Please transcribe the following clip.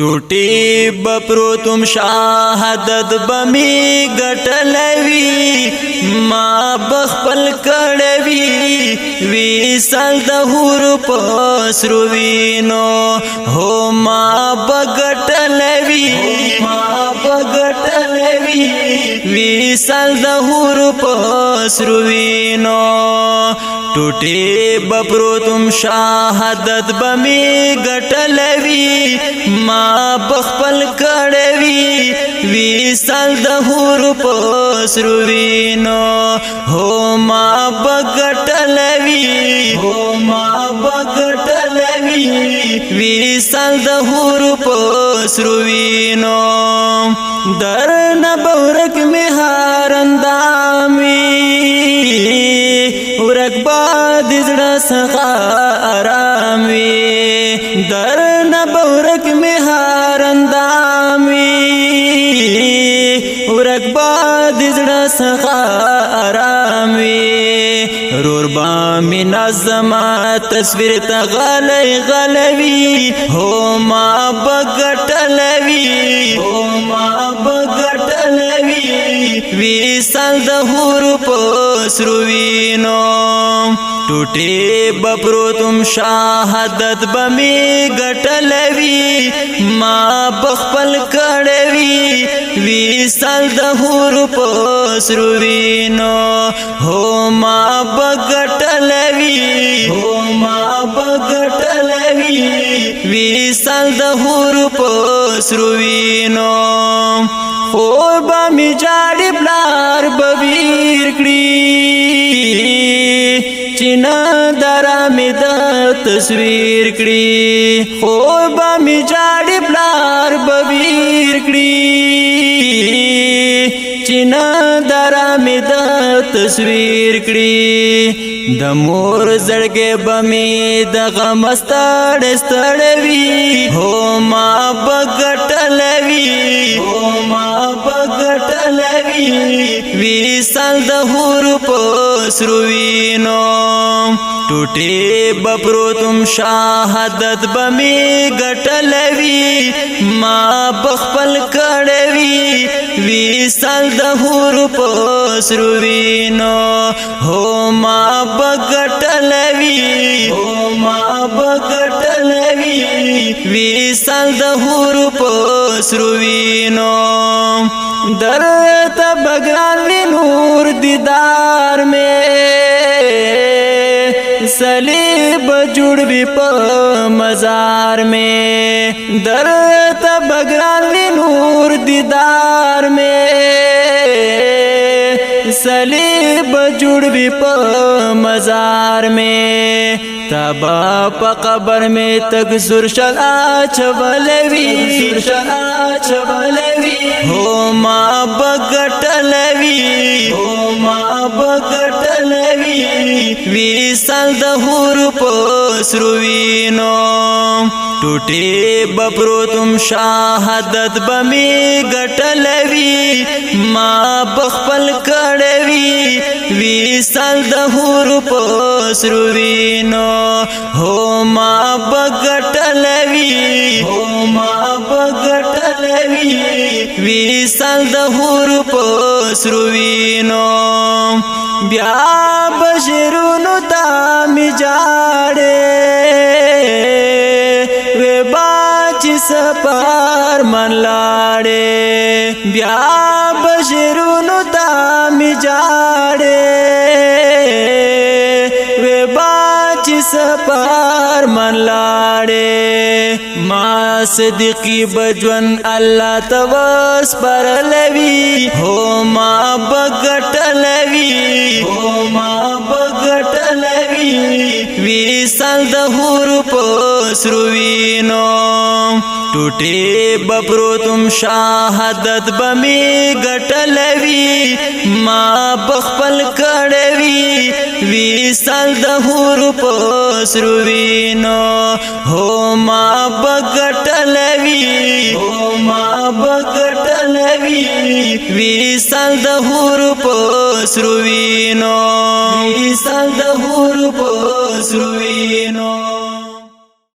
ټوټې به پروتم، شهادت به می ګټلوي، ما بخپل کړوي وی سال د هور پسروینو. هو ما بغټلوي، ما بغټلوي وی سال د هور پسروینو. ټوټې به پروتم، شهادت به می ګټلوي، ما بخپل کړوي وی سال د هور پسروینو. هو ما بغټلوي، هو ما بغټلوي وی سال د هور پسروینو. در نه بورک می هارندامي، ورک باد زړه څخه آرام وي. در نه بورک می هارندامي، ورک باد زړه څخه آرام وي. رور با می نظم تصویر ته غلی غلوي. هو ما بغټلوي، هو ما بغټلوي وی سال د هور پسروینو. ټوټې به پروتم، شهادت به می ګټلوي، ما بخپل کړوي وی سال د هور پسروینو. هو ما بغټلوي، هو ما بغټلوي وی سال د هور پسروینو. خور به می جاړي، پلار به ویر کړي، چینا درا می د تصویر کړي. خور به می جاړي، پلار به ویر کړي، چینا درا می د تصویر کړي. د مور زړګې به می د غم ستړ ستړوي. هو ما بغټلوي، هو ما بغټلوي وی سال د هور پسروینو. ټوټې به پروتم، شهادت به می ګټلوي، ما بخپل کړوي وی سال د هور پسروینو. هو ما بغټلوي، هو ما بغټلوي وی سال د هور پسروینو. در ته بګران وی نور دیدار می، صلیب جوړ وی په مزار می. در ته بګران وی نور دیدار می، صلیب جوړ وی په مزار می. تبا په قبر می تک سر شل اچولوي، سر شل اچولوي. هو ما بغټلوي، هو ما بغټلوي وی سال د هور پسروینو. ټوټې به پروتم، شهادت به می ګټلوي، ما بخپل کړوي وی سال د هور پسروینو. هو ما بغټلوي، هو ما بغټلوي وی سال د هور پسروینو. بیا بشرونو تا می جاړې وی باچ سپار من لاړې. بیا بشرونو تا می جاړې وی باچ سپار من لاړې. ما صدیقی بجون الله توس پر لوي. هو ما بغټلوي، هو ما بغټلوي وی سال د هور پسروینو. ټوټې به پروتم، شهادت به می ګټلوي، ما بخپل کړوي وی سال د هور پسروینو. هو ما بغټلوي، هو ما بغټلوي وی سال د هور پسروینو، وی سال د هور پسروینو.